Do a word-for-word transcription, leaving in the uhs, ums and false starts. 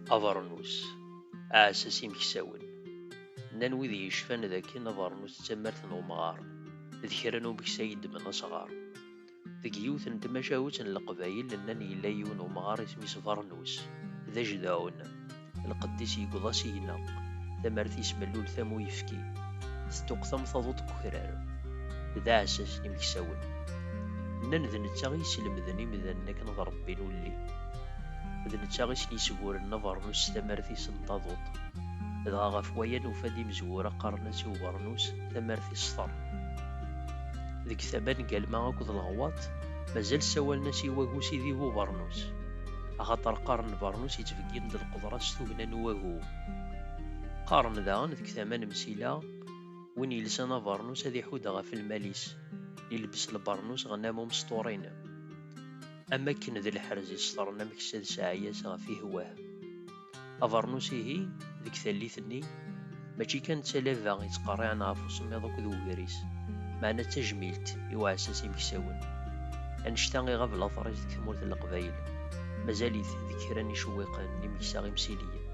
Abernus, aɛessas imeksawen. Nnan wid yecfan d akken abernus d tamart n umɣar, d kra n umeksa yeddmen asɣar. Deg yiwet n tmacahut n Leqbayel, nnan yella yiwen umɣar isem-is Bernus, d ajdaɛun. Lqedd-is yewweḍ asigna, tamart-is mellult am uyefki, tettuqtam taḍuṭ deg ukrar, d aɛessas n imeksawen. Nnan d netta i yeslemden imdanen akken ad ṛebbin ulli. D netta i sen-yesburen abernus s tamart-is n taḍuṭ. Dɣa ɣef waya nufa-d imezwura qqaren-as i ubernus tamart isṭer. Deg tama n Galma akked Leɣwaṭ, mazal ssawalen-as i wagu sidi ubernus, axaṭer qqaren bernus yettbeggin-d lqedra s tugna n wagu. Qqaren daɣen deg tama n Msila, win yelsan abernus ad iḥudd ɣef lmal-is, ilebbes lbernus ɣennam umesṭurin. Am akken d lḥerz isṭren ameksa d sɛaya-s ɣef ihwah. Abernus ihi, deg tallit-nni, mačči kan d talaba yettqerriɛen ɣef usemmiḍ akked wegris, meɛna d tajmilt i uɛessas imeksawen. Annect-a iɣab later-is deg tmurt n Leqbayel, mazal-it deg kra n icewwiqen n imeksa imsiliyen.